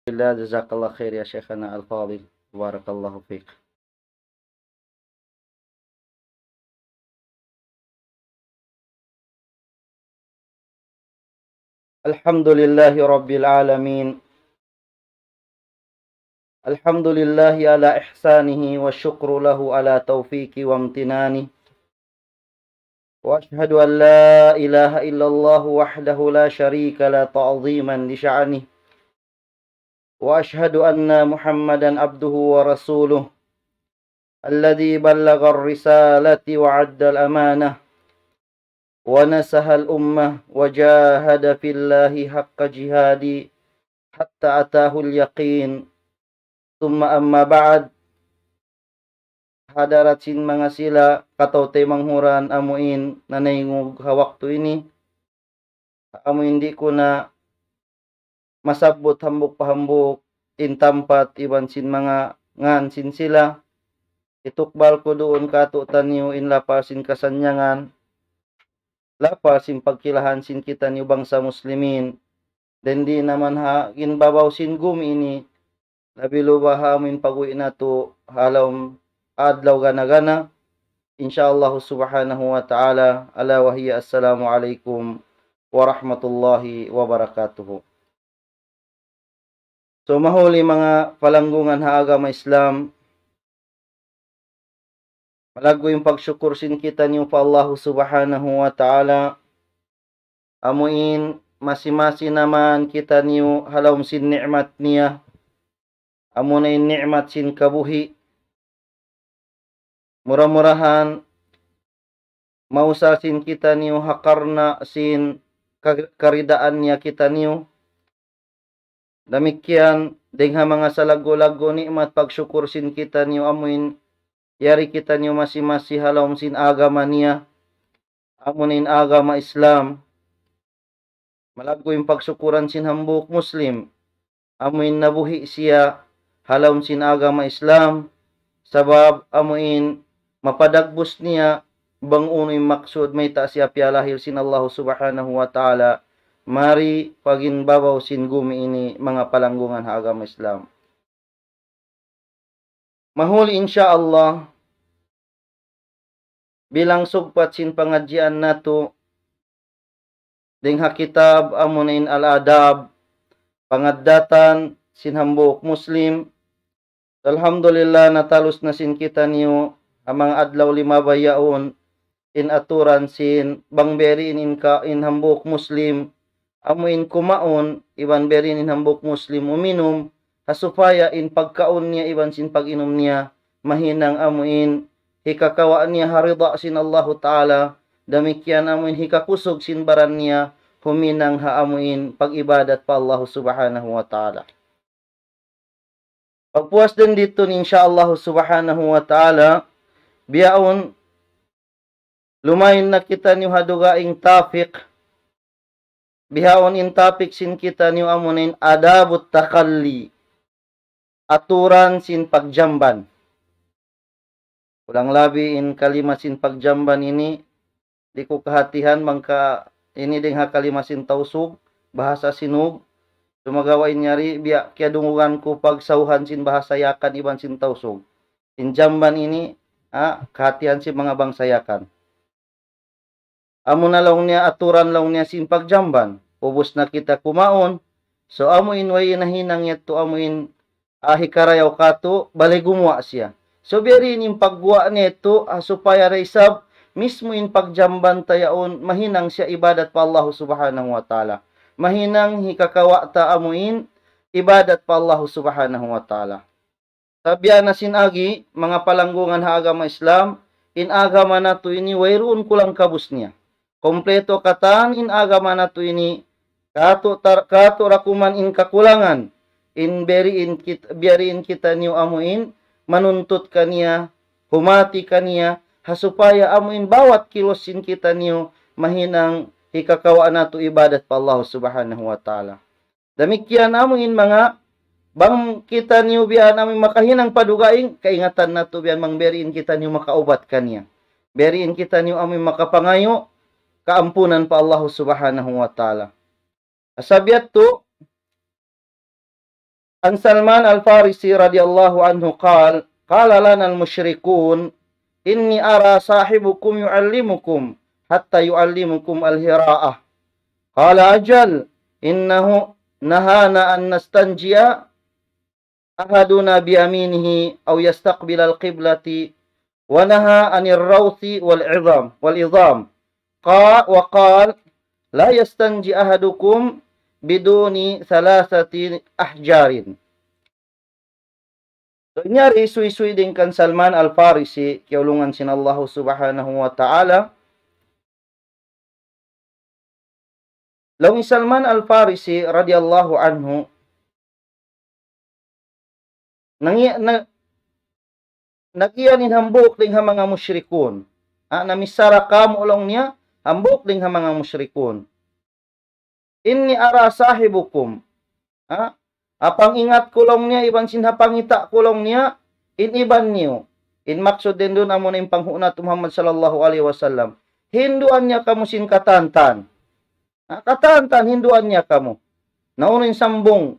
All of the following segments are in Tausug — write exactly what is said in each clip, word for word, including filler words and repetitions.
لله. جزاك الله خير يا شيخنا الفاضل، بارك الله فيك. الحمد لله رب العالمين. الحمد لله على إحسانه، والشكر له على توفيقه وامتنانه. وأشهد أن لا إله إلا الله وحده لا شريك له تعظيما لشأنه. وأشهد أن محمدا عبده ورسوله الذي بلغ الرسالة وأدى الأمانة ونصح الأمة وجاهد في الله حق جهاده حتى أتاه اليقين. ثم أما بعد. Hadarat sin manga sila kataw-taymanghuran amuin nanaingug ha waktu ini, amuin di' ku na masabbut hambuuk pa hambuuk in tampat iban sin manga ngan sin sila. Hitukbal ku duun kātu'niyu in lapal sin kasannyangan, lapal sin pagkilahan sin kitaniyu bangsa muslimin. Dayn di naman ha ginbabaw sin gumi ini, labi luba ha amuin pag'uwi' natu' ha lawm adlaw gana-gana. Insya Allah subhanahu wa ta'ala, ala wa hiya, assalamu alaykum warahmatullahi wabarakatuh. So, mahuli manga palanggungan ha agama Islam, malaggu' in pagsukur sin kitaniyu pa Allahu subhanahu wa ta'ala, amuin masi-masi na man kitaniyu ha lawm sin ni'mat niya, amuna in ni'mat sin kabuhi'. Mura-murahan, mausal sin kitaniyu ha karna' sin ka-, karidaan niya kitaniyu. Damikkiyan, dayng ha manga salaggu'-laggu' ni'mat pagsukur sin kitaniyu amuin, yari kitaniyu masi-masi ha lawm sin agama niya, amuin agama Islam. Malaggu' in pagsukuran sin hambuuk Muslim, amuin nabuhi' siya ha lawm sin agama Islam, sabab amuin mapadagbus niya bang unu in maksud mayta' siya piyalahil sin Allahu subhanahu wa ta'ala mari pa ginbabaw sin gumi ini, manga palanggungan ha agama Islam. Mahuli, insya Allah, bilang sugpat sin pangadjian natu' dayng ha kitab amuna in Al-Adab, pangaddatan sin hambuuk Muslim. Alhamdulillah, natalus na sin kitaniyu ha manga adlaw limabay yaun in aturan sin bang biya' diin in ka-, in hambuuk Muslim amuin kumaun, iban biya' diin in hambuuk Muslim uminum, ha supaya in pagkaun niya iban sin pag-inum niya mahinang amuin hikakawa' niya ha rida sin Allahu ta'ala, damikkiyan amuin hikakusug sin baran niya huminang ha amuin pag-ibadat pa Allahu subhanahu wa ta'ala. Pagpuas dayn didtu, insya Allah subhanahu wa ta'ala, bihaun lumain na kitaniyu ha dugaing topic. Bihaun in topic sin kitaniyu amuna in adabut takhalli, aturan sin pagjamban. Kulang labi in kalima sin pagjamban ini, di' ku kahatihan bang ka ini dayng ha kalima sin Tausug, bahasa Sinug. Sumagawa' in yari, biya' kiyadungugan ku pagsawhan sin bahasa Yakan iban sin Tausug. In jamban ini, ha, kahatihan sin manga bangsa Yakan. Amuna laung niya aturan laung niya sin pagjamban. Ubus na kita kumaun. So, amu in way nahinang yadtu, amu in, ah, hikarayaw katu', bali gumuwa' siya. So, biya' diin in pagguwa' niya yadtu, ah, supaya da isab, mismu in pagjamban ta yaun, mahinang siya ibadat pa Allahu subhanahu wa ta'ala. Mahinang hikakawa' ta amu in ibadat pa Allahu subhanahu wa ta'ala. Sabab biya' na sin agi, manga palanggungan ha agama Islam, in agama natu' ini wayruun kulang-kabus niya. Kompleto katan in agama natu' ini, katu' tar-, katu' da kuman in kakulangan, in biya' diin kit-, biya' diin kitaniyu amu in manuntut kaniya, humati kaniya, ha supaya amu in bawat kilos sin kitaniyu mahinang hikakawa' natu' ibadat pa Allah subhanahu wa ta'ala. Damikkiyan amu in manga, bang kitaniyu biya' amu in makahinang pa dugaing, kaingatan natu' biya' bang biya' diin kitaniyu makaubat kaniya. Biya' diin kitaniyu amu in makapangayu' kaampunan pa Allahu subhanahu wa ta'ala. Sabab yadtu, عن سلمان الفارسي رضي الله عنه قال: قال لنا المشركون: إني أرى صاحبكم يعلمكم حتى يعلمكم الهراءة. قال: أجل، إنه نهانا أن نستنجي أحدنا بيمينه أو يستقبل القبلة، ونهى عن الروث والعظام، والعظام. قا-، وقال: لا يستنجي أحدكم بدون ثلاثة أحجار. So, in yari suysuy dayn kan Salman Al-Farisi, kiyaulungan sin Allahu Subhanahu wa Ta'ala. Laung hi Salman Al-Farisi radiyallahu anhu, nangi-, na-, nag-iyan in hambuuk dayn ha manga mushrikun. Ha, namichara kāmu' laung niya, hambuuk dayn ha manga mushrikun. إني أرى صاحبكم. Ha? Ha pangingat ku laung niya, iban sin ha pangita' ku laung niya, in iban niyu. In maksud dayn duun amuna in panghu' natu' Muhammad sallallahu alayhi wasallam. Hinduan niya kamu sin katan-katan. Ha, katan-katan hinduan niya kamu. Na unu in sambung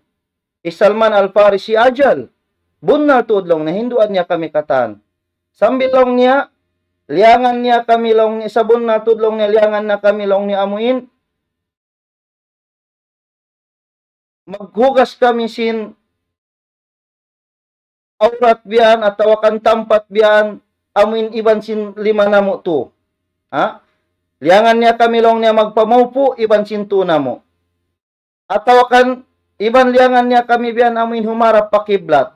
hi Salman Al-Farisi, ajal. Bunnal tuud laung niya, hinduan niya kami katan. Sambil laung niya, liyangan niya kami laung niya, sabunnal tuud laung niya, liyangan na kami laung niya amuin maghugas kami sin awrat biya' yan atawa kan tampat biya' yan amuin iban sin lima namu' tuu. Ha? Liyangan niya kami laung niya magpamaupu' iban sin tuu namu'. Atawa kan iban liyangan niya kami biya' yan amuin humarap pa kiblat.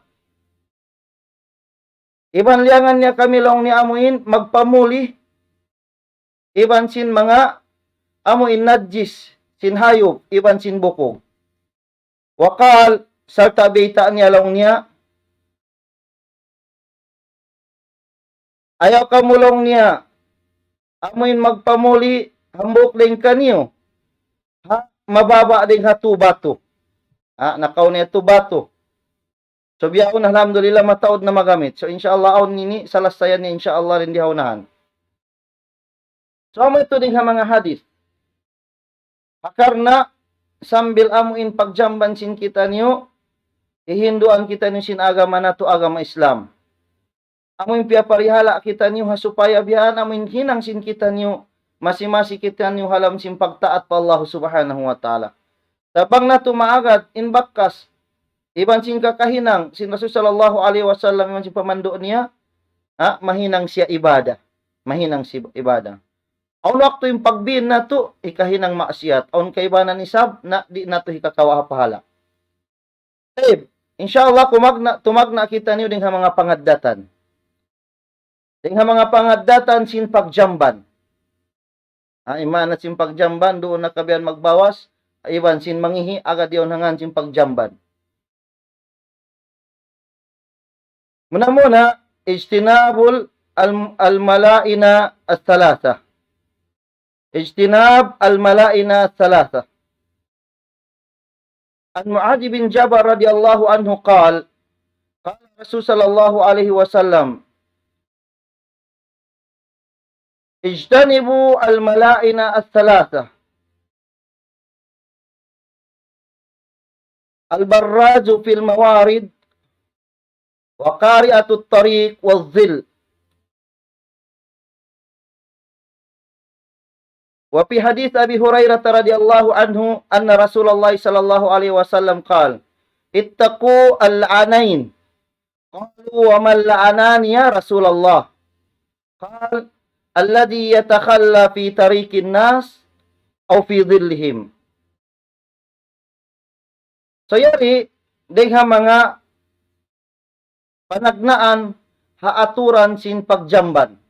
Iban liyangan niya kami laung niya amuin magpamuli iban sin manga amuin najis, sin hayup, iban sin bukug. وقال, sarta' bayta' niya laung niya, ayaw kamu laung niya amuin magpamuli hambuuk dayn kaniyu ha mababa' dayn ha tuu batu. Ha, nakauna yadtu batu. So, bihaun, alhamdulillah, mataud na magamit. So, insha Allah, awn ini, salasayan niya, insha Allah, dayn di ha unahan. So, amu yadtu dayn ha manga hadith. Ha karna', sambil amuin pagjamban sin kitaniyu, hihinduan kitaniyu sin agama natu', agama Islam. Amuin piyaparihala' kitaniyu ha supaya biya' yan amuin hinang sin kitaniyu, masi-masi kitaniyu ha lawm sin pagtaat pa Allahu Subhanahu wa Ta'ala. Sa' bang natu' maagad in bakas, iban sin kakahinang sin Rasul sallallahu alayhi wasallam, iban sin pamandu' niya, ha, mahinang siya ibadah. Mahinang siya ibadah. Awn waktu in pagbiin natu', hikahinang maksiyat. Awn kaibanan isab, na di' natu' hikakawa' ha pahala'. Tayyib. Insha Allah, kumagna-, tumagna' kitaniyu dayn ha manga pangaddatan. Dayn ha manga pangaddatan sin pagjamban. Ha, in maana sin pagjamban, duun na kabiyan magbawas, iban sin mangihi', agad yaun ha ngān sin pagjamban. Muna-muna, اجتناب ال-, الملائن الثلاثة. اجتناب الملائن الثلاثة. عن معاذ بن جبل رضي الله عنه قال: قال رسول صلى الله عليه وسلم: اجتنبوا الملائن الثلاثة: البراز في الموارد، وقارعة الطريق، والظل. وفي حديث أبي هريرة رضي الله عنه أن رسول الله صلى الله عليه وسلم قال: اتقوا اللعنين. قالوا: وما اللعنان يا رسول الله؟ قال: الذي يتخلى في طريق الناس أو في ظلهم. So, yari, dayn ha manga panagnaan ha aturan sin pagjamban.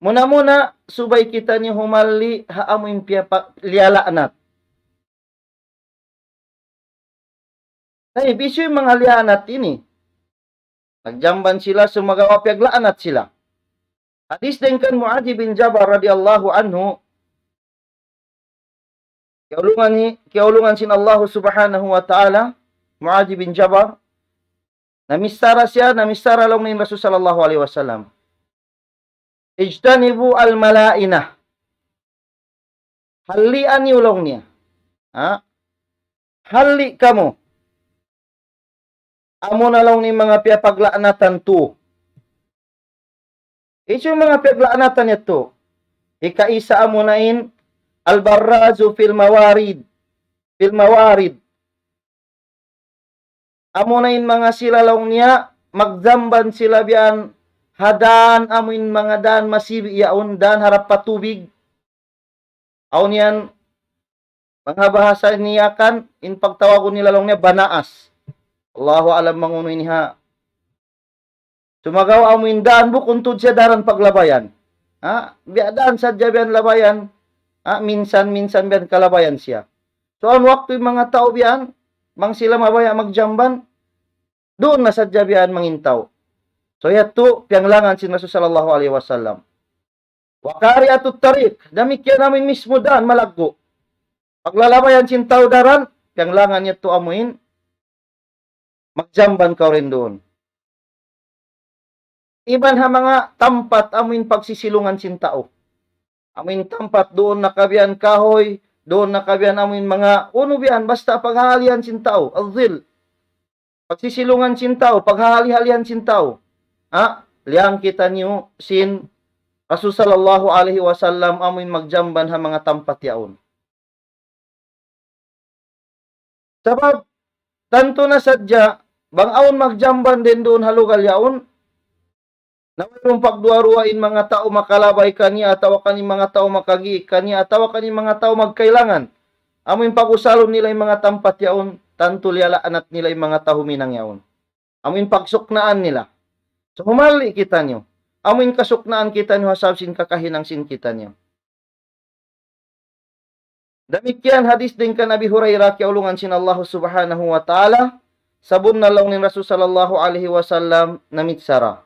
Muna-muna, subay kitaniyu humalli' ha amuin piyapa-, liyala'nat. Tayyib, hisiyu in manga liyala'nat ini? Nagjamban sila, sumagawa' piyagla'nat sila. Hadith dayn kan Muadz bin Jabal radiyallahu anhu, kiyaulungan ni, kiyaulungan sin Allahu Subhanahu wa Ta'ala, Muadz bin Jabal, namichara siya, namichara laung niya in Rasul sallallahu alayhi wasallam. اجتنبوا الملائن. Hallian niyu laung niya. Ha? Halli' kamu. Amuna laung niya in manga piyapagla'natan tu. Hisiyu in manga piyagla'natan yadtu? Hikaisa amuna in البراز في الموارد، في الموارد. Amuna in manga sila laung niya, magjamban sila biya' ha dan, amu in manga dan masibi' yaun, dan harap pa tubig. Awn yan, manga bahasa niya kan, in pagtawagun nila laung niya banaas. Allahu a'lam bang unu ini ha. Sumagawa' amu in dan bukun tuud siya daran paglabayan. Ha? Biya' dan sadja biya' labayan. Ha? Minsan, minsan biya' kalabayan siya. So, awn waktu in manga tau biya', bang sila mabaya' magjamban, duun na sadja biya' mangintaw. So, yadtu, piyanglangan sin Rasul sallallahu alayhi wasallam. وقارعة الطريق, damikkiyan amu in mismu dan malaggu'. Paglalabayan sin tau daran, piyanglangan yadtu amu in magjamban kaw dayn duun. Iban ha manga tampat amu in pagsisilungan sin tau. Amu in tampat duun nakabiyan kahoy, duun nakabiyan amu in manga unu biyan, basta paghahalihan sin tau, الظل. Pagsisilungan sin tau, paghahali-halihan sin tau. Ha? Liyang kitaniyu sin Rasul sallallahu alayhi wasallam amu in magjamban ha manga tampat yaun. Sabab, tantu na sadja, bang awn magjamban dayn duun ha lugal yaun, na wayruun pagduwa-ruwa in manga tau makalabay kaniya, atawa kan in manga tau makagiik kaniya, atawa kan in manga tau magkailangan. Amu in pag-usalun nila in manga tampat yaun, tantu liyala'nat nila in manga tau huminang yaun. Amu in pagsuknaan nila. So, humalli' kitaniyu. Amu in kasuknaan kitaniyu ha sabab sin kakahinang sin kitaniyu. Damikkiyan hadis dayn kan Abi Hurairah, kiyaulungan sin Allah Subhanahu wa Ta'ala, sabunnal laung niya in Rasul sallallahu alayhi wasallam namichara.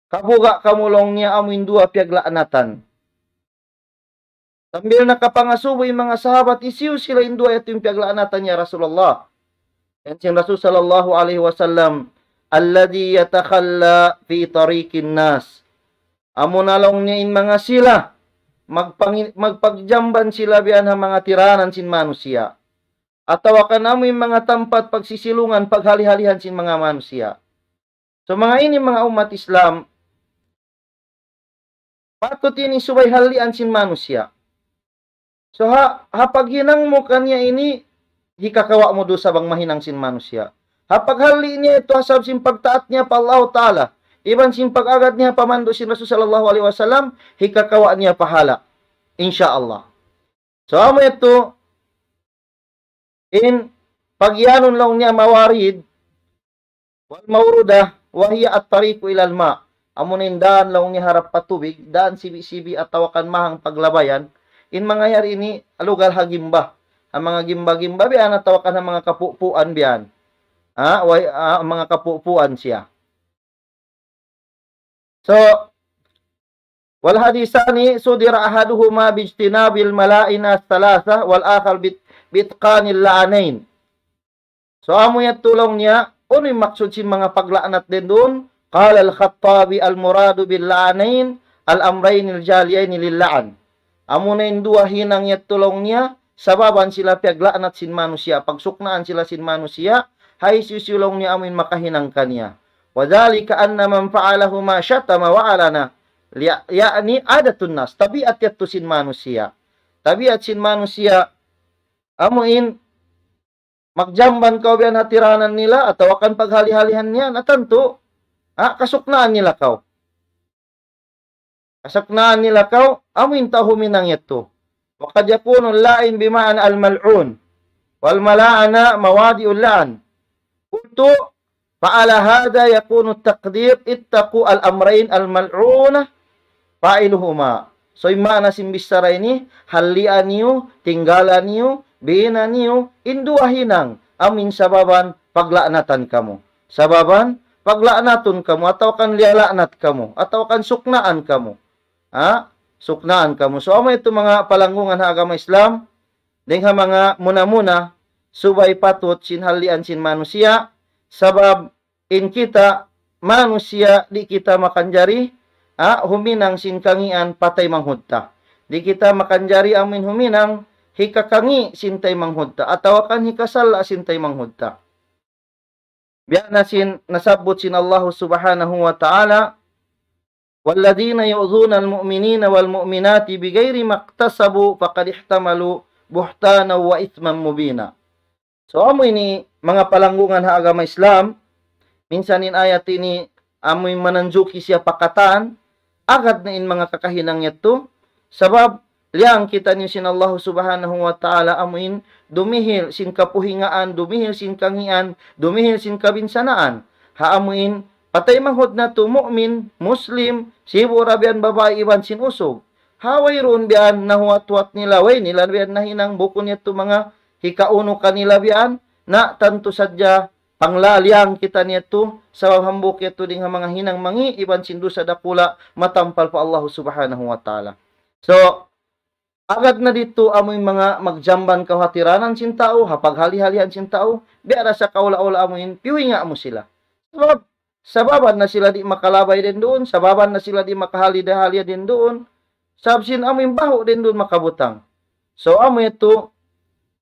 Kabuga' kamu laung niya amu in duwa piyagla'natan. Sambil nakapangasubu in manga sahabat, hisiyu sila in duwa yadtu in piyagla'natan ya Rasulullah? Laung sin Rasul sallallahu alayhi wasallam, الذي يتخلى في طريق الناس. Amuna laung niya in manga sila, magpangin-, magpagjamban sila biya' ha manga tiranan sin manusiya'. Atawa kan amu in manga tampat pagsisilungan, paghali-halihan sin manga manusiya'. So, manga ini manga ummat Islam, patut ini subay hallian sin manusiya'. So, ha, ha paghinang mu kaniya ini, hikakawa' mu dusa bang mahinang sin manusiya'. Ha paghalli' niya yadtu ha sabab sin pagtaat niya pa Allah Ta'ala, iban sin pag-agad niya pa mandu' sin Rasul sallallahu alayhi wasallam, hikakawa' niya pahala. Insya Allah. So, amu yadtu, in pagiyanun laung niya mawarid, والموردة وهي الطريق إلى الماء. Amuna in dan laung niya harap pa tubig, dan sibi'-sibi' atawa kan mahang paglabayan. In manga yari ini lugal ha gimba. Ha manga gimba-gimba biyan atawa kan ha manga kapupuan biyan. Ha, way, ha, manga kapupuan siya. So, والحديثان صدر أحدهما باجتناب الملاعنة الثلاثة والآخر بإت-، بإتقان اللعنين. So, amu yadtu laung niya, unu in maksud sin manga pagla'nat dayn duun? قال الخطابي: المراد باللعنين الأمرين الجاليين للعن. Amuna in duwa hinang yadtu laung niya, sababan sila piyagla'nat sin manusiya', pagsuknaan sila sin manusiya', ha hisiyu-siyu laung niya amu in makahinang kaniya. وذلك أن من فعلهما شتم وأعلن. Liya-, ya'ni عادة الناس, tabiat yadtu sin manusiya'. Tabiat sin manusiya', amu in magjamban kaw biyan ha tiranan nila, atawa kan paghali-halihan niya, na tantu, ha, kasuknaan nila kaw. Kasuknaan nila kaw, amu in tau huminang yadtu. وقد يكون اللعين بمعنى الملعون، والملاعنة موادع اللعن. قلت: فعلى هذا يكون التقدير: اتقوا الأمرين الملعونة فاعلهما. So, in maana sin bichara ini, hallian niyu, tinggalan niyu, biinan niyu, in duwa hinang, amu in sababan pagla'natan kamu. Sababan pagla'natun kamu, atawa kan liyala'nat kamu, atawa kan suknaan kamu. Ha? Suknaan kamu. So, amu yadtu manga palanggungan ha agama Islam, dayn ha manga muna-muna, subay patut sin hallian sin manusiya', sabab in kita manusiya' di' kita makanjari, ha, huminang sin kangīan pa taymanghud ta. Di' kita makanjari amu in huminang hikakangi' sin taymanghud ta, atawa kan hikasala' sin taymanghud ta. Biya' na sin nasabbut sin Allah Subhanahu wa Ta'ala, والذين يؤذون المؤمنين والمؤمنات بغير ما اكتسبوا فقد احتملوا بهتانا وإثما مبينا. So, amu ini manga palanggungan ha agama Islam, minsan in ayat ini amu in mananjuki siya pa katan, agad na in manga kakahinang yadtu, sabab liyang kitaniyu sin Allah Subhanahu wa Ta'ala amu in dumihil sin kapuhingaan, dumihil sin kangīan, dumihil sin kabinsanaan. Ha amu in patay manghud natu' mu'min, Muslim, sibu' ra biya' yan babai iban sin usug. Ha wayruun biya' yan nahuwat-huwat nila, way nila biya' yan nahinang, bukun yadtu manga hikaunu kanila biya' yan, na tantu sadja panglaliyang kitaniyu yadtu, sabab hambuuk yadtu dayn ha manga hinang mangī' iban sin dusa dakula' matampal pa Allah Subhanahu wa Ta'ala. So, agad na didtu amu in manga magjamban kaw ha tiranan sin tau, ha paghali-halihan sin tau, biya' da sa kaula-ula amu in piyuhinga' mu sila. Sabab, sababan na sila di' makalabay dayn duun, sababan na sila di' makahali-hali dayn duun, sabab sin amu in bahu' dayn duun makabutang. So, amu yadtu,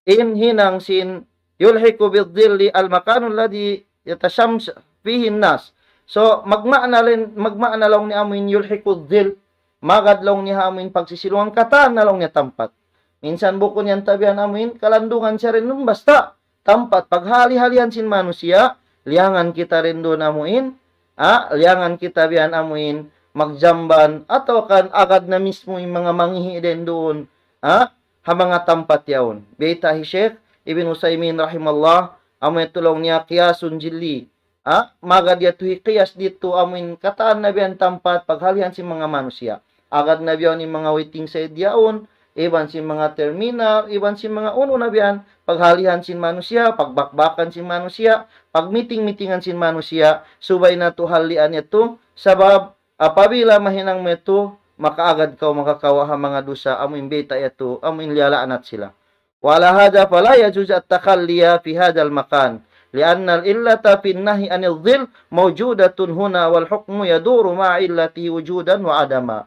in hinang sin يلحق بالظل المكان الذي يتشمس فيه الناس. So, magmaana laung, magmaana laung niya amu in يلحق الظل, magad laung niya ha amu in pagsisilungan katan na laung niya tampat. Minsan bukun yan ta biya' yan amu in kalandungan siya dayn duun, basta tampat paghali-halihan sin manusiya', liyangan kita dayn duun amu in, ah, liyangan kita biya' yan amu in magjamban, atawa kan agad na mismu in manga mangī' dayn duun, ah, ha manga tampat yaun. Bayta' hi Sheikh Ibn Uthaymin rahimahullah, amu yadtu laung niya قياس جلي. Ha, magad yadtu hikiyas didtu amu in katan na biya' yan tampat paghalihan sin manga manusiya'. Agad na biya' yan in manga waiting shed yaun, iban sin manga terminal, iban sin manga unu na biya' yan, paghalihan sin manusiya', pagbakbakan sin manusiya', pagmiting-mitingan sin manusiya', subay natu' hallian yadtu, sabab apabila mahinang mu yadtu, makaagad kaw makakawa' ha manga dusa, amu in bayta' yadtu, amu in liyala'nat sila. وعلى هذا فلا يجوز التخلي في هذا المكان، لأن العلة في النهي عن الظل موجودة هنا، والحكم يدور مع علته وجودا وعدما.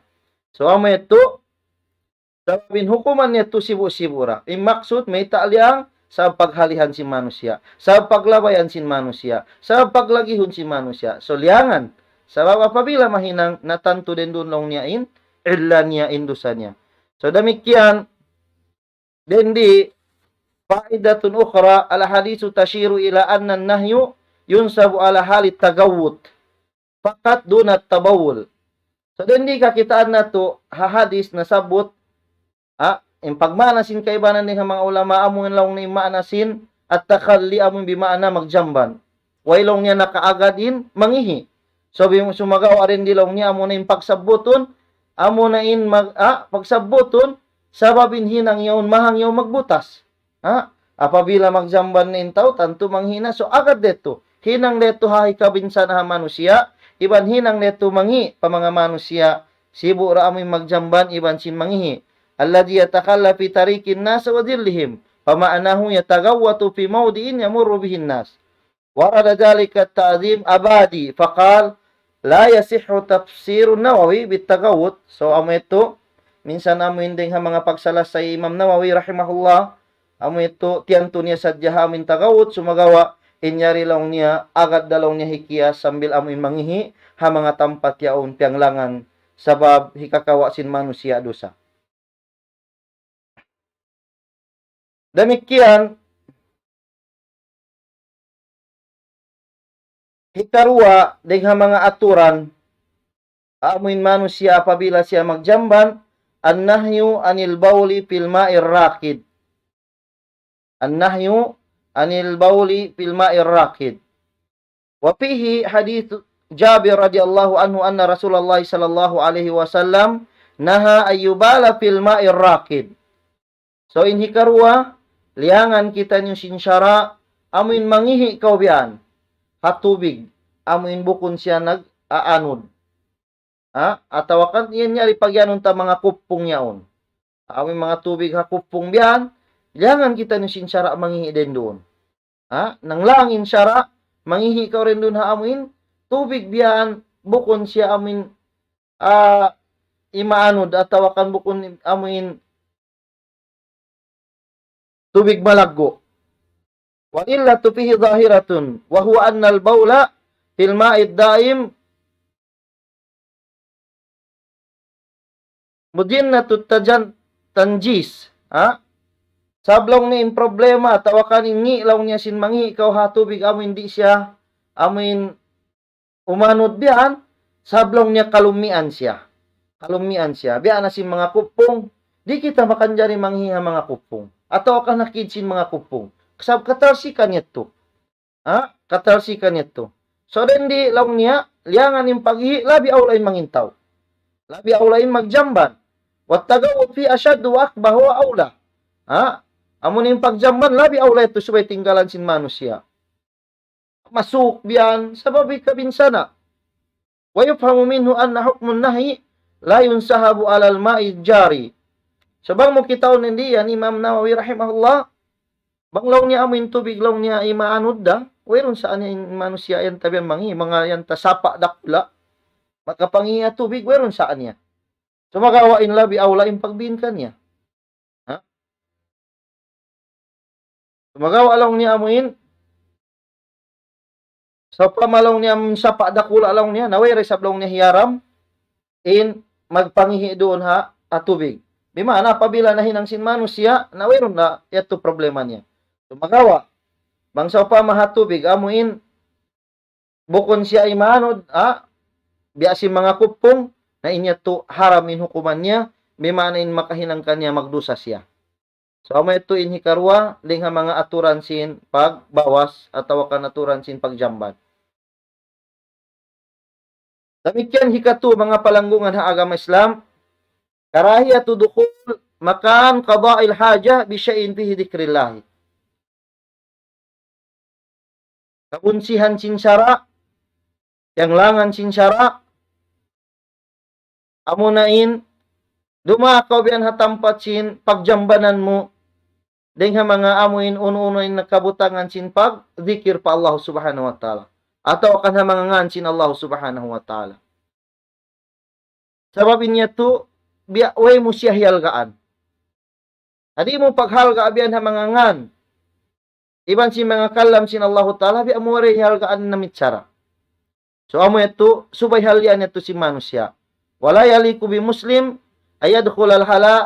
So, amu yadtu, sabab in hukuman yadtu sibu'-sibu' ra. In maksud, mayta' liyang, sabab paghalihan sin manusiya', sabab paglabayan sin manusiya', sabab paglagihun sin manusiya'. So, liyangan. Sabab apabila mahinang, na tantu dayn duun laung niya in, illa niya in dusa niya. So, damikkiyan, dayn di, فائدة أخرى، الأحاديث تشير إلى أن النهي ينصب على حال التغوط فقط دون التبول. So, dayn di kakitaan natu', ha hadis nasabbut, ha, in pagmaana sin kaibanan dayn ha manga ulama, amu in laung niya in maana sin at-takhalli, amu in bimaana magjamban. Way laung niya nakaagad in mangihi'. So, bi-, sumagawa' dayn di laung niya, amu na in pagsabbutun, amu na in mag-, ah, pagsabbutun, sabab in hinang yaun, mahang yaun magbutas. Ha? Apabila magjamban na in tau, tantu mangihi' na. So, agad da yadtu. Hinang da yadtu ha hikabinsanaan ha manusiya', iban hinang da yadtu mangi' pa manga manusiya', sibu' ra amu in magjamban, iban sin mangihi'. الذي يتخلى في طريق الناس وظلهم، فمعناه يتغوط في موضع يمر به الناس. ورد ذلك التعظيم أبادي، فقال: لا يصح تفسير النووي بالتغوط. So, amu yadtu, minsan amu in dayn ha manga pagsalasay Imam Nawawi rahimahullah, amu yadtu, tiyantu niya sadja ha amu in taghawwut, sumagawa', in yari laung niya, agad da laung niya hikiyas sambil amu in mangihi', ha manga tampat yaun piyanglangan, sabab hikakawa' sin manusiya' dusa. Damikkiyan, hikaruwa, dayn ha manga aturan, amu in manusiya' apabila siya magjamban, النهي عن البول في الماء الراكد. النهي عن البول في الماء الراكد. وفيه حديث جابر رضي الله عنه أن رسول الله صلى الله عليه وسلم نهى أن يبال في الماء الراكد. So, in hikaruwa, liyangan kitaniyu sin sara', amu in mangihi' kaw biya' yan ha tubig, amu in bukun siya nag-aanud. Ha? Atawa kan, yan yari pagiyanun ta manga kupung yaun. Amu in manga tubig ha kupung biya' yan, liyangan kitaniyu sin sara' mangihi' dayn duun. Ha? Nanglang in sara', mangihi' kaw dayn duun ha amu in tubig biya' yan, bukun siya amu in, ah, imaanud, atawa kan bukun amu in tubig malaggu'. والعلة فيه ظاهرة، وهو أن البول في الماء الدائم مظنة التجن-، تنجيس. Ha? Sabab laung niya in problema, atawa kan in ngi' laung niya sin mangi' kaw ha tubig amu in di' siya, amu in umanud biya' yan, sabab laung niya kalummian siya. Kalummian siya. Biya' na sin manga kupung, di' kita makanjari mangi' ha manga kupung. Atawa kan ha kid sin manga kupung. Sabab katalsikan yadtu. Ha? Katalsikan yadtu. So, dayn di laung niya, liyangan in pag'ihi', labi awla in mangintaw. Labi awla in magjamban. والتغوط فيه أشد وأقبح وأولى. Ha? Amu in pagjamban, labi awla yadtu subay tinggalan sin manusiya'. Masuuk biya' yan, sabab kabinsana'. ويفهم منه أن حكم النهي لا ينسحب على الماء الجاري. So, bang mu kitaun niya yan, Imam Nawawi rahimahullah, bang laung niya amu in tubig laung niya imanud da, wayruun sa niya in manusiya' yan tabian mangi', manga yan ta sapa' dakula', makapangi' ha tubig, wayruun sa niya. Sumagawa' in labi awla in pagbiin kaniya. Ha? Sumagawa' laung niya amu in, sawpama laung niya amu in sapa' dakula' laung niya, na way ra isab laung niya hiyaram in magpangihi' duun ha, ha tubig. Bima'na apabila nahinang sin manusiya', na wayruun na yadtu problema niya. Sumagawa', bang sawpama ha tubig, amu in bukun siya imanud, ha? Biya' sin manga kupung, na in yadtu haram in hukuman niya, bima'na in makahinang kaniya magdusa siya. So, amu yadtu in hikaruwa, dayn ha manga aturan sin pagbawas atawa kan aturan sin pagjamban. Damikkiyan hikatu, manga palanggungan ha agama Islam, كراهية دخول مكان قضاء الحاجة بشيء فيه ذكر الله. Kabunsihan sin sara', kiyanglangan sin sara', amuna in, dumaak kaw biya' yan ha tampat sin pagjambanan mu, dayn ha manga amu in unu-unu in nakabutangan sin pagdikir pa Allah Subhanahu wa Ta'ala. Atawa kan ha manga ngan sin Allah Subhanahu wa Ta'ala. Sabab in yadtu, biya' way mu siya hihalgaan. Di' mu paghalga' biya' yan ha manga ngan. Iban sin manga kalam sin Allahu Ta'ala, biya' mu way hihalgaan na michara. So, amu yadtu, subay halian yadtu sin manusiya'. ولا يليق بمسلم أن يدخل الخلاء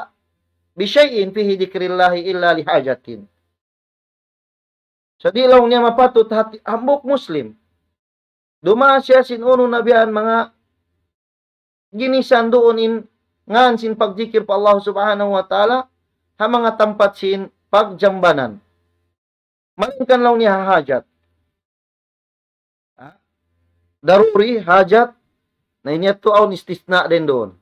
بشيء فيه ذكر الله إلا لحاجة. So, di' laung niya mapatut hati hambuuk Muslim. Dumaak siya sin unu na biya' yan manga ginisan duun in ngan sin pagdikir pa Allah Subhanahu wa Ta'ala, ha manga tampat sin pagjambanan. Malaingkan laung niya ha hajat. Ha? Daruri, hajat, na in yadtu awn istisna dayn duun.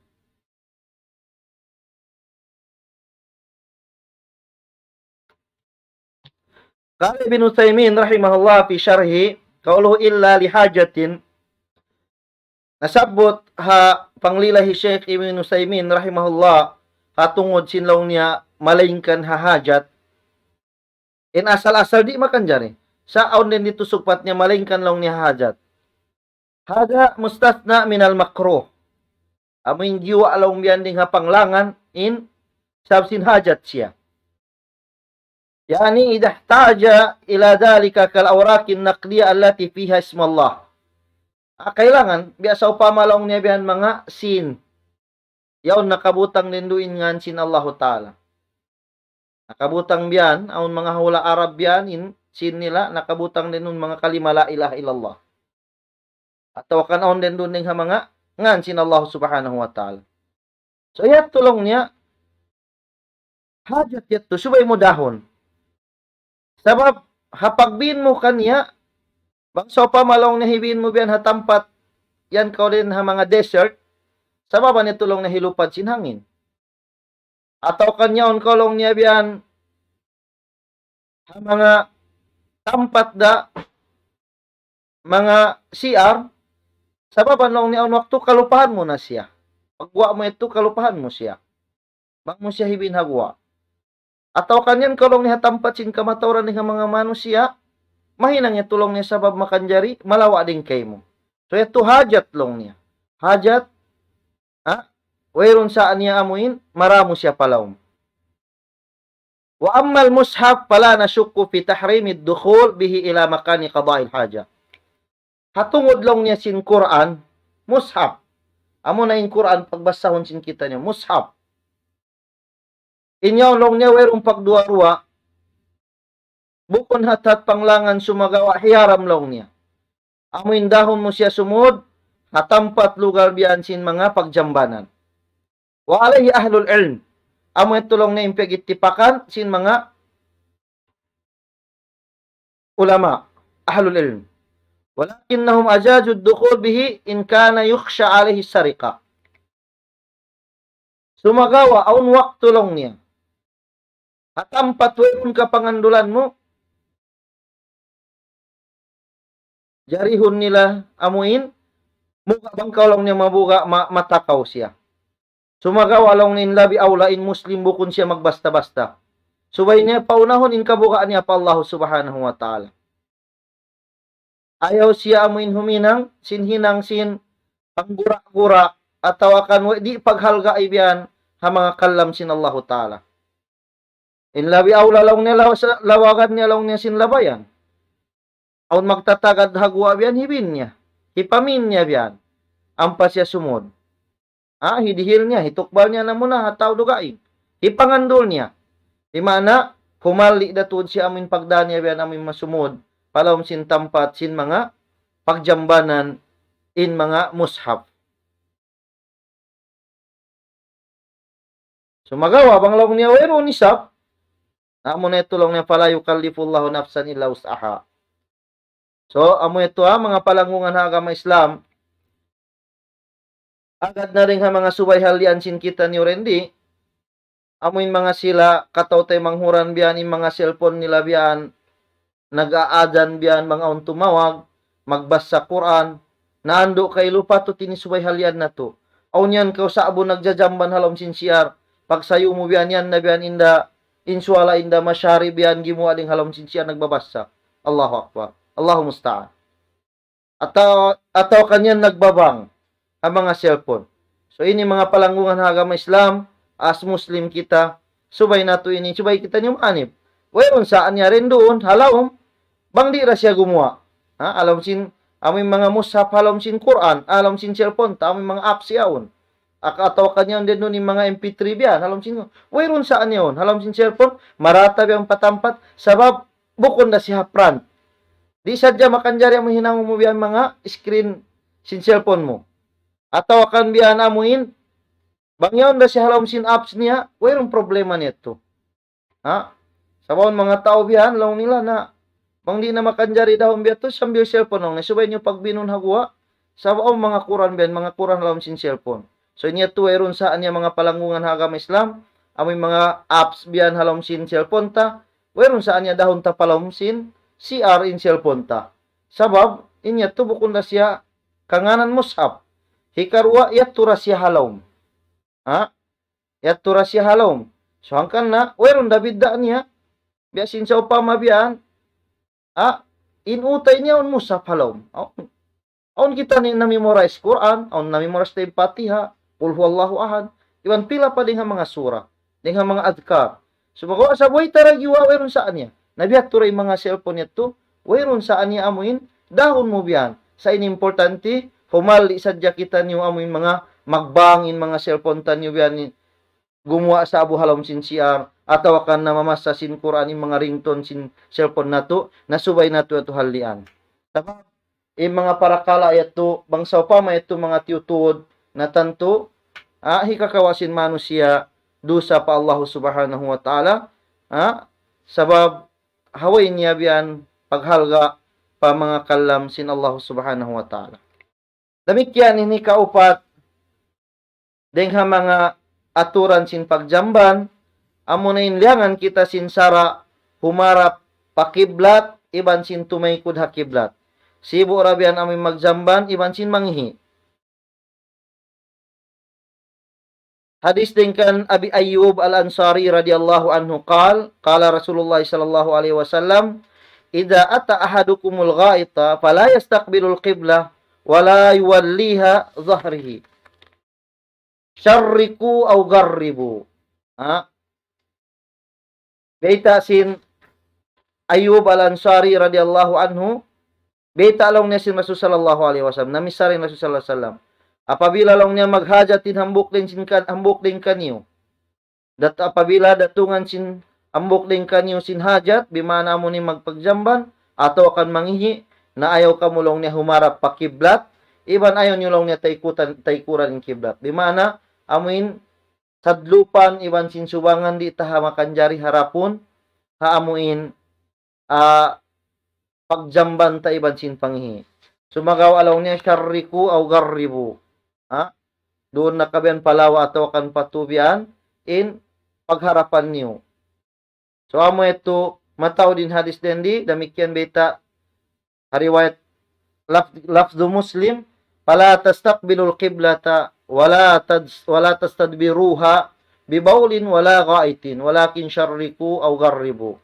قال ابن عثيمين رحمه الله في شرحه، قوله إلا لحاجة. Nasabbut ha panglila hi Shaykh Ibn Uthaymin rahimahullah, ha tungud sin laung niya malaingkan ha hajat. In asal-asal di' makanjari. Sa' awn dayn ditu sugpat niya malaingkan laung niya ha hajat. هذا مستثنى من المكروه. Amu in giwa' laung biya' yan dayn ha panglangan in sabab sin hajat siya. يعني إذا احتاج إلى ذلك كالأوراق النقدية التي فيها اسم الله. Ah, kailangan, biya' sawpama laung niya biya' yan manga sin. Yaun nakabutang dayn duun in ngan sin Allahu Ta'ala. Nakabutang biya' yan, awn manga hula' Arab biya' yan, in sin nila, nakabutang dayn duun manga kalima la ilaha illallah. Atawa kan awn dayn duun dayn ha manga ngan sin Allah Subhanahu wa Ta'ala. So, yadtu laung niya, hajat yadtu, subay mu dahun. Sabab, ha pagbiin mu kaniya, bang sawpama laung niya hibiin mu biya' yan ha tampat, yan kaw dayn ha manga desert, sabab niya laung niya hilupad sin hangin. Atawa kan yaun kaw laung niya biya' yan, ha manga tampat da, manga C R, sabab laung niya awn waktu kalupahan mu na siya. Pagguwa' mu yadtu kalupahan mu siya. Bang mu siya hibiin ha guwa'. Atawa kan yan kaw laung niya ha tampat sin kamatauran dayn ha manga manusiya', mahinang yadtu laung niya sabab makanjari, malawa' dayn kaymu. So yadtu hajat laung niya. Hajat, ha? Wayruun sa niya amu in, maramu siya pa lawm. وأما المصحف فلا نشك في تحريم الدخول به إلى مكان قضاء الحاجة. Ha tungud laung niya sin Qur'an, mushaf. Amu na in Qur'an pagbasahun sin kitaniyu, mushaf. In yaun laung niya wayruun pagduwa-ruwa, bukun hat-hat panglangan sumagawa' hiyaram laung niya. Amu in dahun mu siya sumud, ha tampat lugal biyan sin manga pagjambanan. وعليه أهل العلم. Amu yadtu laung niya in piyagittipakan sin manga ulama, ahlul ilm. ولكنهم أجازوا الدخول به إن كان يخشى عليه السرقة. Sumagawa', awn waktu laung niya. Ha tampat wayruun kapangandulan mu, jarihun nila amuin, muga' bang kaw laung niya mabuga', ma-, matakaw siya. Sumagawa' laung niya in labi awla in Muslim bukun siya magbasta-basta. Subay niya paunahun in kabuga' niya pa Allah Subhanahu wa Ta'ala. Ayaw siya amuin huminang, sin hinang sin panggura-gura, atawa kan wa-, di' paghalga' biyan ha manga kalam sin Allahu Ta'ala. In labi awla laung niya law-, sa-, lawagan niya laung niya sin labayan. Awn magtatagad ha guwa' biyan, hibin niya. Hipamin niya biyan. Ampa siya sumud. Ha, hidihil niya, hitukbal niya na muna, ha tau dugaing. Hipangandul niya. Di' maana, humalli' da tuud siya amuin pagdaan niya biyan amuin masumud. Pa lawm sin tampat, sin manga pagjambanan, in manga mushaf. Sumagawa', bang laung niya wayruun isab, amu na yadtu laung niya, فلا يكلف الله نفسا إلا وسعها. So, amu yadtu ha, manga palanggungan ha agama Islam, agad na dayn ha manga subay halian sin kitaniyu rendi, amuin manga sila kataw-taymanghuran biyan in manga cellphone nila biyan, nag-aadhan biyan bang awn tumawag, magbasa Qur'an, naandu' kailu patut ini subay halian natu'. Awn yan kaw sa'bu nagjajamban ha lawm sin C R, pagsayu mu biyan yan na biyan inda, in suwala inda mashari biyan gimuwa' dayn ha lawm sin C R nagbabasa. Allahu Akbar. Allahu musta'an. Atawa, atawa kaniyan nagbabang ha manga cellphone. So, ini manga palanggungan ha agama Islam, as Muslim kita, subay natu' ini, subay kitaniyu maanib. Wayruun sa' niya rin duun, ha lawm, bang di' ra siya gumuwa'. Ha, ha lawm sin, amuin manga mushaf, ha lawm sin Qur'an, ha lawm sin cellphone ta, amuin manga apps yaun. Ak-, atawa kaniyan din duun in manga M P three biyan, ha lawm sin, wayruun sa' niya yaun, ha lawm sin cellphone, marata biyan pa tampat, sabab, bukun da siya ha front. Di' sadja makanjari amu hinangun mu biyan manga screen sin cellphone mu. Atawa kan biyan amuin, bang yaun da siya ha lawm sin apps niya, wayruun problema niya tu. Ha? Sabab awn manga tau biyan, laung nila na, bang di' na makanjari dahun biya' tu, sambil cellphone laung niya, subay niyu pagbinun ha guwa', sabab awn manga Qur'an biyan, manga Qur'an ha lawm sin cellphone. So, in yadtu wayruun sa' niya manga palanggungan ha agama Islam, amuin manga apps biyan ha lawm sin cellphone ta, wayruun sa' niya dahun ta pa lawm sin C R in cellphone ta. Sabab, in yadtu bukun da siya kangānan mushaf. Hikaruwa, yadtu da siya ha lawm. Ha? Yadtu da siya ha lawm. So, hangkan na, wayruun da bidda' niya. Biya' sin sawpama biyan, ha? In utay niya awn mushaf ha lawm. Awn, awn kita ini na-memorize Qur'an, awn na-memorize ta in Fatiha, Qul huwallahu ahad. Iban pila pa dayn ha manga surah, dayn ha manga adhkar. Sumagawa' sa' buhi' ta ra giwa, wayruun sa' niya. Na biya' tu da in manga cellphone yadtu, wayruun sa' niya amuin, dahun mu biyan. Sa' in importante, humalli' sadja kitaniyu amuin manga magbang in manga cellphone taniyu biyan, gumuwa' sa'bu ha lawm sin C R, atawa kan namamasa sin Qur'an in manga ringtone sin cellphone natu', na subay natu' yadtu hallian. Sabab, in manga parakala' yadtu, bang sawpama yadtu manga tiyutuud, na tantu, ah, hikakawa' sin manusiya' dusa pa Allah Subhanahu wa Ta'ala, ah, sabab ha way niya biyan paghalga' pa manga kalam sin Allah Subhanahu wa Ta'ala. Damikkiyan in hikaupat, dayn ha manga aturan sin pagjamban, amuna in liyangan kita sin sara' humarap pa kiblat, iban sin tumaykud ha kiblat. Sibu' ra biyan amuin magjamban, iban sin mangihi'. Hadis dayn kan Abi Ayyub Al-Ansari radiyallahu anhu qal, qala Rasulullah sallallahu alayhi wasallam, إذا أتى أحدكم الغائط فلا يستقبل القبلة ولا يوليها ظهره. شرقوا أو غربوا. Ha? Bayta' sin Ayyub Al-Ansari radiyallahu anhu, bayta' laung niya sin Rasul sallallahu alayhi wasallam, namisar in Rasul sallallahu alayhi wasallam. Apabila laung niya maghajat in hambuuk dayn sin kan-, hambuuk dayn kaniyu. Dat apabila datungan sin hambuuk dayn kaniyu sin hajat, bima'na amu in magpagjamban, atawa kan mangihi', na ayaw kamu laung niya humarap pa kiblat, iban ayaw niyu laung niya taykutan, taykuran in kiblat. Bima'na, amu in sadlupan iban sin subangan di' ta ha makanjari harapun, ha amu in, ah, pagjamban ta iban sin pangihi'. Sumagawa' laung niya sharriqu aw gharribu. Ha? Duun na kaw biyan pa lawa atawa kan pa tubian in pagharapan niyu. So, amu yadtu mataud in hadis dayn di, damikkiyan bayta' ha riwayat laf-, lafzu Muslim, فلا تستقبلوا القبلة ولا تد-، ولا تستدبروها ببول ولا غائط ولكن شرقوا أو غربوا.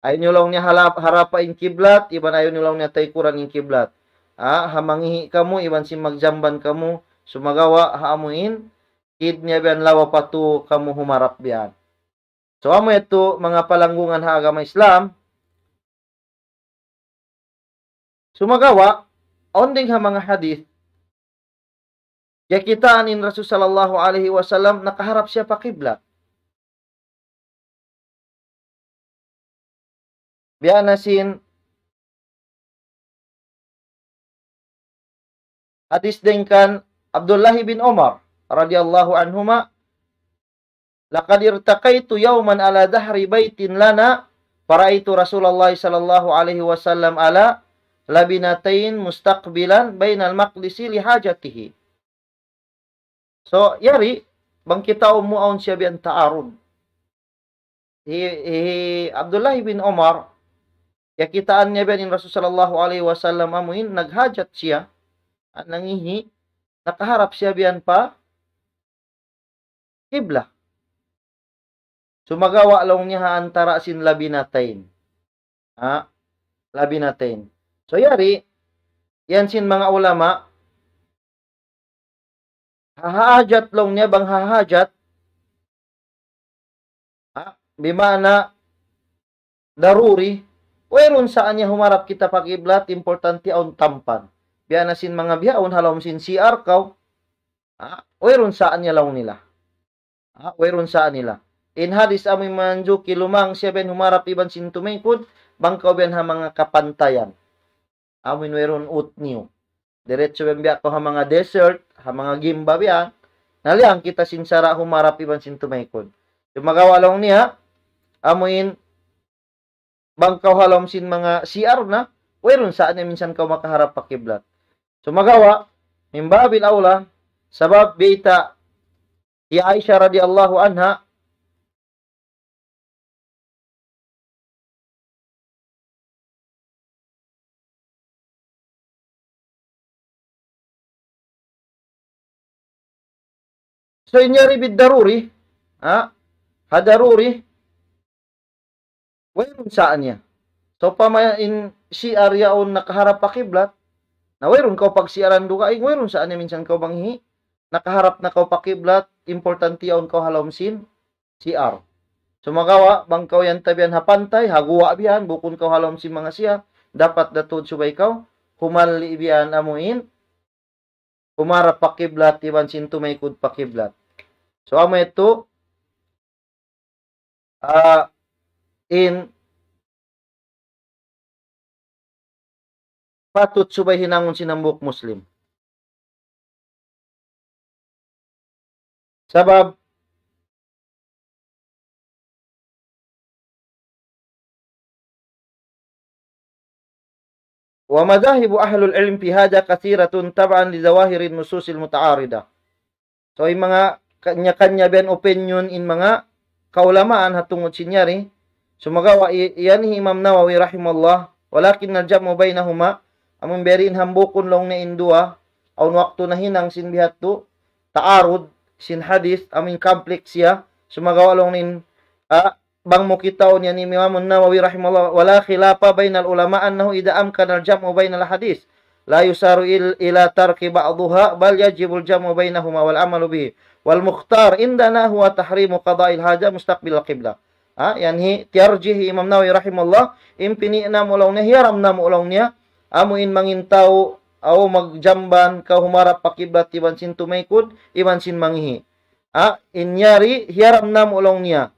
Ayaw niyu laung niya halap-, harapa in kiblat, iban ayaw niyu laung niya taykuran in kiblat. Ha, ha mangihi' kamu, iban sin magjamban kamu, sumagawa' ha amu in, kid niya biyan lawa pa tu kamu humarap biyan. So, amu yadtu manga palanggungan ha agama Islam. Sumagawa', awn dayn ha manga hadith, kiyakitaan in Rasul sallallahu alayhi wasallam nakaharap siya pa kiblat. Biya' na sin hadith dayn kan Abdullah bin Umar radiyallahu anhuma, لقد ارتقيت يوما على ظهر بيت لنا فرأيت رسول الله صلى الله عليه وسلم على لبنتين مستقبلا بيت المقدس لحاجته. So, yari, bang kitaun mu awn siya biyan ta'arud. Hi, hi Abdullah bin Umar, kiyakitaan niya biyan in Rasul sallallahu alayhi wasallam amu in, naghajat siya, at nangihi', nakaharap siya biyan pa kibla. Sumagawa' laung niya ha antara sin labinatayn. Ha? Labinatayn. So, yari, yan sin manga ulama, ha hajat laung niya, bang ha hajat, ha? Bima'na daruri, wayruun sa niya humarap kita pa kiblat, importante awn tampan. Biya' na sin manga bihaun ha lawm sin C R kaw, ha? Wayruun sa niya laung nila. Ha? Wayruun sa nila. In hadis amu in manjuki lumang siya biyan humarap iban sin tumaykud, bang kaw biyan ha manga kapantayan. Amu in wayruun ut niyu. Diretso biyan biya' kaw ha manga desert, ha manga gimba biyan. Naliyang kita sin sara' humarap iban sin tumaykud. Sumagawa' laung niya, amu in bang kaw ha lawm sin manga C R na, wayruun sa niya minsan kaw makaharap pa kiblat. Sumagawa', min babil awla, sabab bayta' hi Aisha radiyallahu anha, so, in yari bid daruri, ha? Ha daruri, wayruun sa niya. So, pama in C R yaun nakaharap pa kiblat, na wayruun kaw pag-C R-an dugaing, wayruun sa niya minsan kaw mangihi', nakaharap na kaw pa kiblat, importante yaun kaw ha lawm sin C R. Sumagawa', bang kaw yan tabiyan ha pantay, ha guwa' biyan, bukun kaw ha lawm sin manga C R, dapat da tuud subay kaw, humalli' biyan amu in, humarap pa kiblat, iban sin tumaykud pa kiblat. So, amu yadtu, ah, in patut subay hinangun sin hambuuk Muslim. Sabab, ومذاهب أهل العلم في هذا كثيرة تبعا لظواهر النصوص المتعارضة. So, in manga kanya-kanya biyan opinion in manga kaulamaan ha tungud sin yari. Sumagawa' i-, yan hi Imam Nawawi rahimahullah, ولكن الجمع بينهما, amun biya' diin hambukun laung niya in duwa, awn waktu nahinang sin biya' hādtu, ta'arud sin hadith, amun complex siya, sumagawa' laung niya in, ah, bang mu kitaun yan Imam Nawawi rahimahullah, ولا خلاف بين العلماء أنه إذا أمكن الجمع بين الأحاديث لا يسار إل-، إلى ترك بعضها، بل يجب الجمع بينهما والعمل به. والمختار عندنا هو تحريم قضاء الحاجة مستقبل القبلة. Ha, yan hi, tiyarjih hi Imam Nawawi rahimahullah, in pini' namu' laung niya, hiyaram namu' laung niya, amu in mangin tau, aw magjamban, kaw humarap pa kiblat iban sin tumaykud, iban sin mangihi'. Ha, in yari, hiyaram namu' laung niya.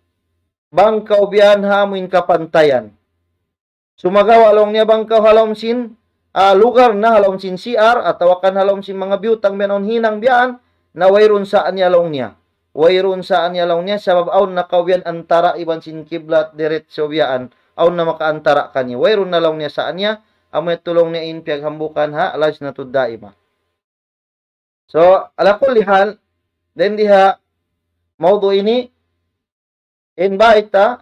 Bang kaw biyan ha amu in kapantayan. Sumagawa' laung niya bang kaw ha lawm sin, ah, lugar na ha lawm sin C R, atawa kan ha lawm sin manga biyutang biyan awn hinang biyan, na wayruun sa niya laung niya. Wayruun sa niya laung niya, sabab awn na kaw biyan antara' iban sin kiblat diretso biyan, awn na makaantara' kaniya. Wayruun na laung niya sa niya, amu yadtu laung niya in piyaghambuukan ha Lajnatud Daima. So, ala kulli hal, dayn di ha mawdu' ini, in bayta',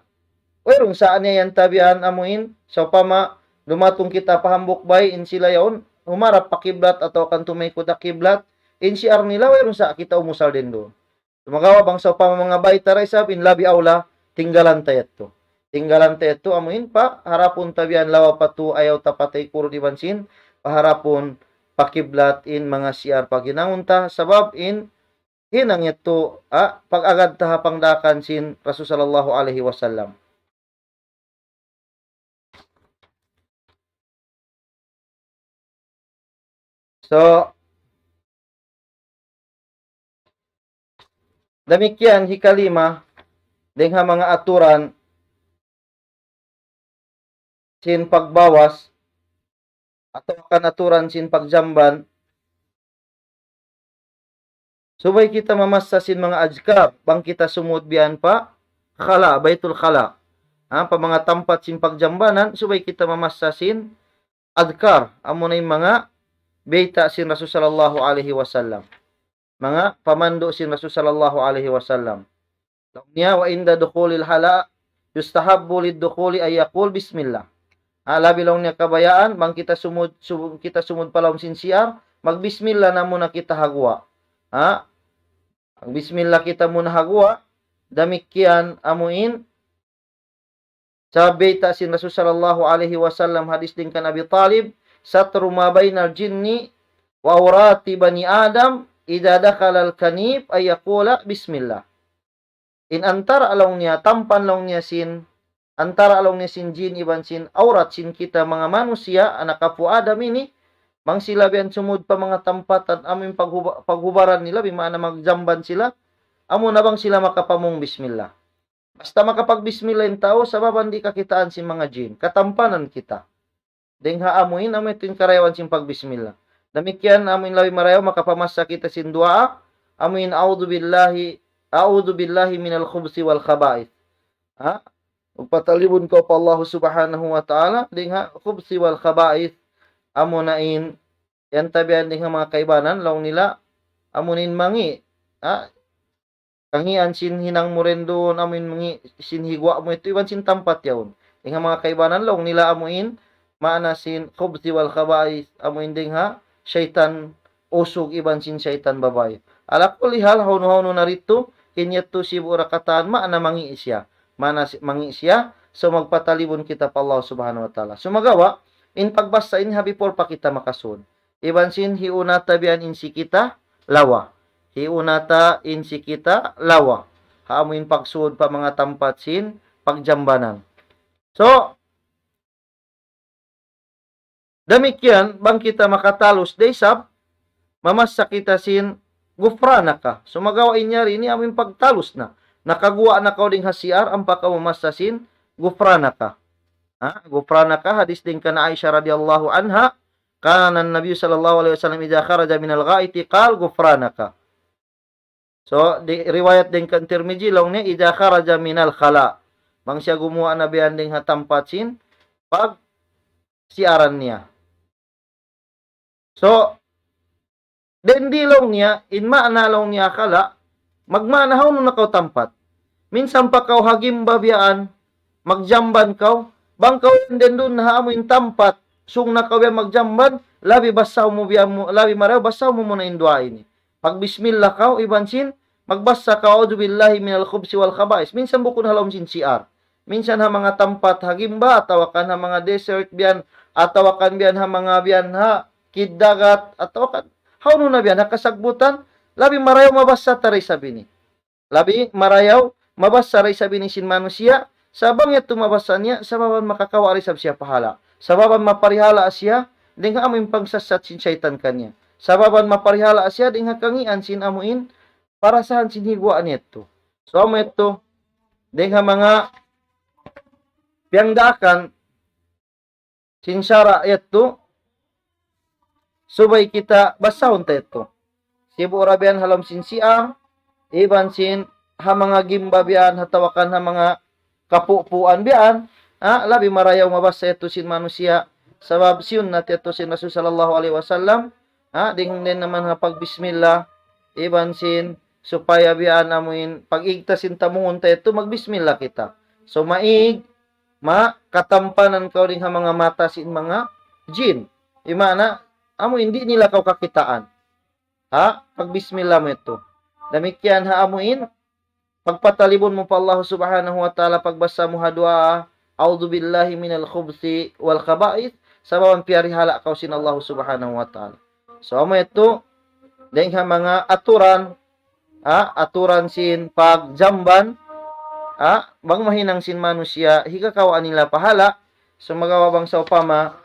wayruun sa niya yan tabian amu in, sawpama dumatung kita pa hambuuk bay, in sila yaun, humarap pa kiblat atawa kan tumaykud ha kiblat, in C R nila, wayruun sa kita umusal dayn duun. Sumagawa' bang sawpama manga bayta' da isab, in labi awla, tinggalan ta yadtu. Tinggalan ta yadtu, amu in paharapun tabian lawa pa tu, ayaw ta patay kurun iban sin, paharapun pa kiblat in manga C R paghinangun ta, sabab in hinang yadtu, ah, pag-agad ta ha pangdaakan sin Rasul sallallahu alayhi wasallam. So, damikkiyan hikalima, dayn ha manga aturan sin pagbawas, atawa kan aturan sin pagjamban, subay kita mamassa sin manga adhkar, bang kita sumud biyan pa khala, baytul khala. Ha, pa manga tampat sin pagjambanan, subay kita mamassa sin adhkar, amuna in manga bayta' sin Rasul sallallahu alayhi wasallam. Manga pamandu' sin Rasul sallallahu alayhi wasallam. Laung niya, وعند دخول الخلاء يستحب للداخل أن يقول بسم الله. Ha, labi laung niya kabayaan, bang kita sumud, sumud, kita sumud pa lawm sin C R, magbismillah na muna kita ha guwa'. Ha? Magbismillah kita muna ha guwa', damikkiyan amu in, sabab bayta' sin Rasul sallallahu alayhi wasallam, hadis dayn kan Abi Talib, ستر ما بين الجن وعورات بني آدم إذا دخل الكنيف أن يقول بسم الله. In antara' laung niya, tampan laung niya sin, antara' laung niya sin jin iban sin awrat sin kita manga manusiya', anak apu' Adam ini, bang sila biyan sumud pa manga tampatan, amu in paghuba-, paghubaran nila, bimaana magjamban sila, amuna bang sila makapamung bismillah. Basta makapagbismillah in tau, sabab di' kakitaan sin manga jin. Katampanan kita. Dayn ha amu in, amu yadtu in karayawan sin pagbismillah. Damikkiyan amu in labi marayaw, makapamassa kita sin duwaa, amu in أعوذ بالله، أعوذ بالله من الخبث والخبائث. Ha? Magpatalibun kaw pa Allah subhanahu wa ta'ala, dayn ha khubthi wal khaba'ith, amuna in, yan tabian dayn ha manga kaibanan, laung nila, amuna in mangi', ha? Kangian sin hinang mu dayn duun, amu in mangi' sin higuwa' mu yadtu, iban sin tampat yaun. Dayn ha manga kaibanan, laung nila amu in, maana sin khubthi wal khaba'ith, amu in dayn ha, saytan usug iban sin saytan babai. Ala kulli hal, hawnu-hawnu na didtu, in yadtu sibu' ra katan, maana mangi' siya. Maana si-, mangi' siya, so magpatalibun kita pa Allah subhanahu wa ta'ala. Sumagawa', in pagbassa ini ha before pa kita makasud. Iban sin hiuna tabian in si kita lawa. Hiuna ta in si kita lawa. Ha amu in pagsud pa manga tampat sin pagjambanan. So, damikkiyan, bang kita makatalus da isab, mamassa kita sin ghufranaka. Sumagawa' in yari ini amu in pagtalus na. Nakaguwa' na kaw dayn ha C R, ampa kaw mamassa sin ghufranaka. Ha? Ghufranaka, hadis dayn kan Aisha radiyallahu anha, كان النبي صلى الله عليه وسلم إذا خرج من الغائط قال غفرانك. So, di, riwayat dayn kan Tirmidhi, laung niya, إذا خرج من الخلاء. Bang siya gumuwa' na biyan dayn ha tampat sin pag-C R-an niya. So, dayn di laung niya, in maana laung niya khala', magmaana hawnu na kaw tampat. Minsan pa kaw ha gimba biyan, magjamban kaw, bang kaw dayn duun ha amu in tampat, sung na kaw biyan magjamban, labi basahu mu biyan mu, labi marayaw basahu mu muna in duwaa ini. Pagbismillah kaw, iban sin, magbasa kaw, أعوذ بالله من الخبث والخبائث. Minsan bukun ha lawm sin C R. Minsan ha manga tampat ha gimba, atawa kan ha manga desert biyan, atawa kan biyan ha manga biyan ha kid dagat, atawa kan hawnu na biyan ha kasagbutan, labi marayaw mabasa ta da isab ini. Labi marayaw mabasa da isab ini sin manusiya', Sabab yadtu mabassa niya, sababan makakawa' da isab siya pahala'. Sababan maparihala' siya, dayn ha amu in pangsassat sin saytan kaniya. Sababan maparihala' siya, dayn ha kangīan sin amu in parasahan sin higuwa' niya yadtu. So, amu yadtu, dayn ha manga piyangdaakan sin sara' yadtu, subay kita basahun ta yadtu. Sibu' ra biya' ha lawm sin C R, iban sin ha manga gimba biya' ha tawakan ha manga kapupuan biya', ha, labi marayaw mabassa yadtu sin manusiya', sabab siyunnat yadtu sin Rasul sallallahu alayhi wasallam, ha, dayn, dayn naman ha pagbismillah, iban sin supaya biya' amu in pag-ig ta sin tamungun ta yadtu, magbismillah kita. So, maig, ma, katampanan kaw dayn ha manga mata sin manga jin. Di' maana, amu in di' nila kaw kakitaan. Ha? Pagbismillah mu yadtu. Damikkiyan ha amu in, pagpatalibun mu pa Allah Subhanahu wa Ta'ala, pagbassa mu ha duwaa, "A'udhu billahi minal khubthi wal khaba'ith," sababan piyarihala' kaw sin Allah Subhanahu wa Ta'ala. So, amu yadtu, dayn ha manga aturan, ha, aturan sin pagjamban, ha, bang mahinang sin manusiya', hikakawaa nila pahala', sumagawa' bang sawpama,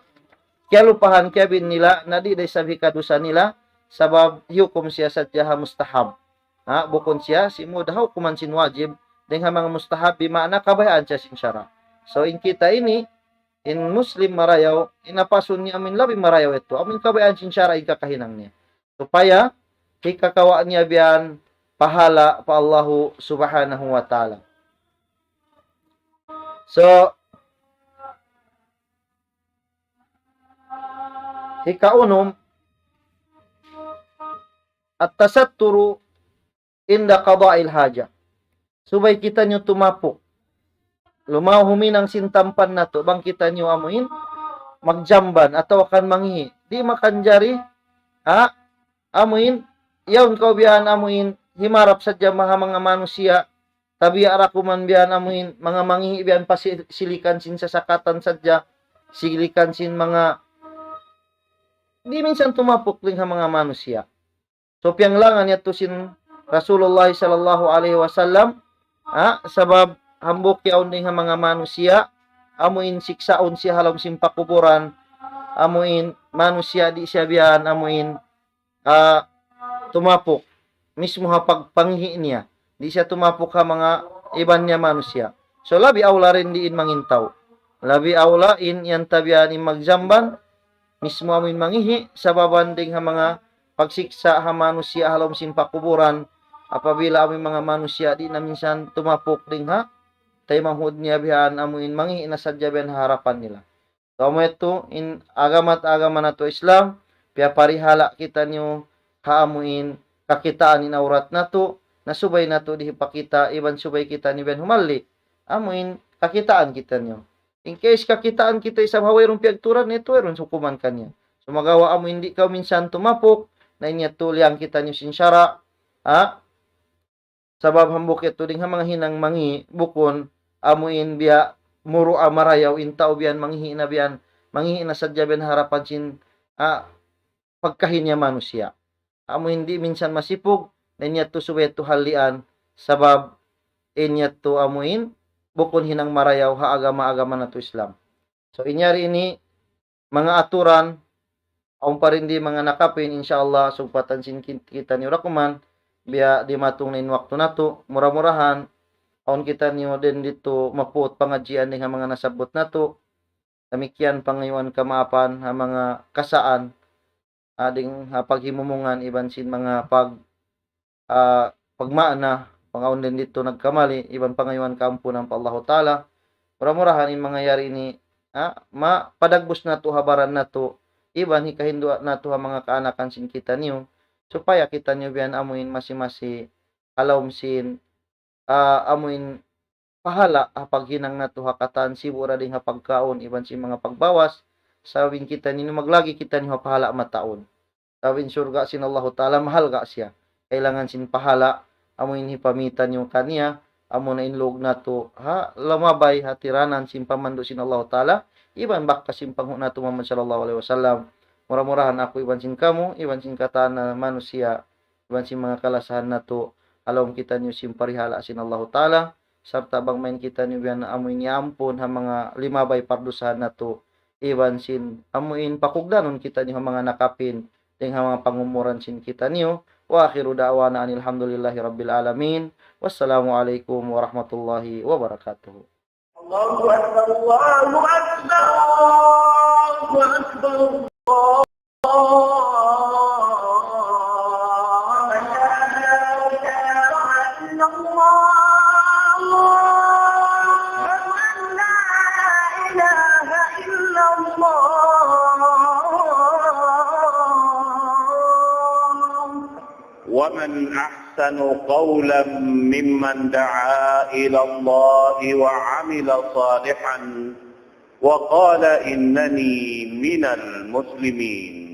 kiyalupahan, kiyabin nila, na di' da isab hikadusa nila, sabab hiyukum siya sadja ha mustahab. Ha, bukun siya simud ha hukuman sin wajib, dayn ha manga mustahab, bima'na kabayaan siya sin sara'. So, in kita ini, in Muslim marayaw, in apasun niya amu in labi marayaw yadtu, amu in kabayaan sin sara' in kakahinang niya. Supaya, hikakawaa niya biya' yan pahala' pa Allahu Subhanahu wa Ta'ala. So, hikaunum, at-tasatturu inda qada'il haja. Subay kitaniyu tumapuk. Lumaw huminang sin tampan natu', bang kitaniyu amu in magjamban atawa kan mangihi'. Di' makanjari, ha? Amu in, yaun kaw biya' yan amu in, himarap sadja ha manga manusiya', tabiya' ra kuman biya' yan amu in, manga mangihi' biya' yan pa si-, silikan sin sasakatan sadja, silikan sin manga, di' minsan tumapuk dayn ha manga manusiya'. So, piyanglangan yadtu sin Rasulullah sallallahu alayhi wasallam, ha, sabab hambuuk yaun dayn ha manga manusiya', amu in siksaun siya ha lawm sin pakuburan, amu in manusiya' di' siya biya' yan, amu in, ah, tumapuk, mismu ha pagpangihi' niya, di' siya tumapuk ha manga iban niya manusiya'. So, labi awla dayn di in mangintaw. Labi awla in yan tabiya' in magjamban, mismu amu in mangihi', sababan dayn ha manga pagsiksa' ha manusiya' ha lawm sin pakuburan, apabila amu in manga manusiya' di' na minsan tumapuk dayn ha taymanghud niya biya' yan amu in mangihi' na sadja biya' yan ha harapan nila. So, amu yadtu in agama, agama natu' Islam, piyaparihala' kitaniyu ha amu in kakitaan in awrat natu', na subay natu' di' hipakita', iban subay kitaniyu biya' yan humalli'. Amu in kakitaan kitaniyu. In case kakitaan kita isab ha wayruun piyagturan, yadtu wayruun hukuman kaniya. Sumagawa' amu in di' kaw minsan tumapuk, na in yadtu liyang kitaniyu sin sara', ha? Sabab hambuuk yadtu dayn ha manga hinang mangi', bukun amu in biya' muru'a marayaw in tau biya' yan mangihi' na biya' yan, mangihi' na sadja biya' yan ha harapan sin, ha, pagkahi niya manusiya'. Amu in di' minsan masipug, na in yadtu subay yadtu hallian, sabab in yadtu amu in bukun hinang marayaw ha agama-agama natu' Islam. So, in yari ini manga aturan, awn pa dayn di manga nakapin, insya Allah, sugpatan sin kin-, kitaniyu ra kuman, biya' dimatung na in waktu natu', mura-murahan, awn kitaniyu dayn ditu mapuut pangadjian dayn ha manga nasabbut natu', damikkiyan pangayuan kamaapan ha manga kasaan, ha, dayn ha paghimumungan iban sin manga pag-, ah, pagmaana, bang awn dayn ditu nagkamali, iban pangayuan kaampunan pa Allahu Ta'ala. Mura-murahan in manga yari ini, ha, mapadagbus natu' ha baran natu', iban hikahindu' natu' ha manga kaanakan sin kitaniyu, supaya kitaniyu biya' yan amu in masi-masi ha lawm sin, ah, amu in pahala' ha paghinang natu' ha katan sibu' ra dayn ha pagkaun iban sin manga pagbawas, sabab in kitaniyu maglagi' kitaniyu ha pahala' mataud. Sabab in surga' sin Allahu Ta'ala mahalga' siya. Kailangan sin pahala', amu in hipamita niyu kaniya, amu na in lug natu', ha, lumabay ha tiranan sin pamandu' sin Allahu Ta'ala, iban bakas sin panghu' natu' Muhammad sallallahu alayhi wasallam. Mura-murahan aku iban sin kamu, iban sin katan manusiya', iban sin manga kalasahan natu', ha lawm kitaniyu sin parihala' sin Allahu Ta'ala, sarta' bang mayan kitaniyu yan amuin iyampun ha manga limabay pardusahan natu', iban sin amuin pakugdanun kitaniyu ha manga nakapin, dayng ha manga pangumuran sin kitaniyu. وآخر دعوانا أن الحمد لله رب العالمين. والسلام عليكم ورحمة الله وبركاته. الله أكبر، الله أكبر، الله أكبر. لا إله إلا الله. أشهد أن لا إله إلا الله. ومن أحسن قولا ممن دعا إلى الله وعمل صالحا وقال إنني من المسلمين.